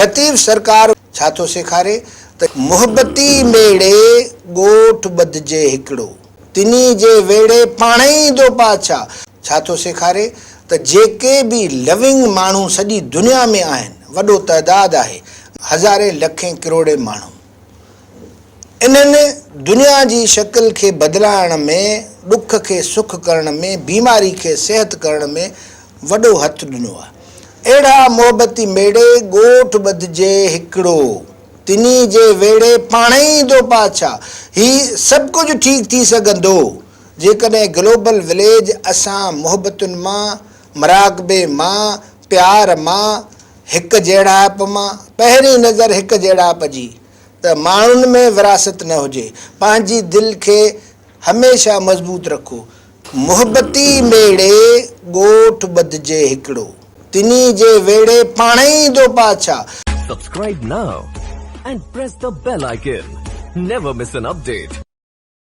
لطيف سرڪار ڇا ٿو سيکاري ته محبتي ميڙي ڳوٺ ٻڌجي هڪڙو، تنهي جي ويڙهي پاڻهي ايندو پادشاهه. ڇا ٿو سيکاري ته جيڪي به لونگ ماڻهو سڄي دنيا ۾ آهن، وڏو تعداد آهي، هزارين لکين ڪروڙين ماڻهو، انهن دنيا جي شڪل کي بدلائڻ ۾، ڏک کي سک ڪرڻ ۾، بيماري کي صحت ڪرڻ ۾ وڏو هٿ ڏنو آهي. اهڙا محبتي ميڙي ڳوٺ ٻڌجي هڪڙو، تنهي جي ويڙهي پاڻهي ايندو پادشاهه. هي سڀ ڪجهه ٺيڪ ٿي سگهندو، جيڪڏهن گلوبل وليج اسان محبتن مان، مراقبي مان، پيار مان، هڪ جهڙائپ مان، پهرين نظر هڪ جهڙائپ جي، ته ماڻهن ۾ وراثت نه هجي. پنهنجي دل کي هميشه مضبوط رکو. محبتي ميڙي ڳوٺ ٻڌجي هڪڙو. تنهي جي ويڙهي پاڻهي ايندو پادشاهه. Subscribe now and press the bell icon. Never miss an update.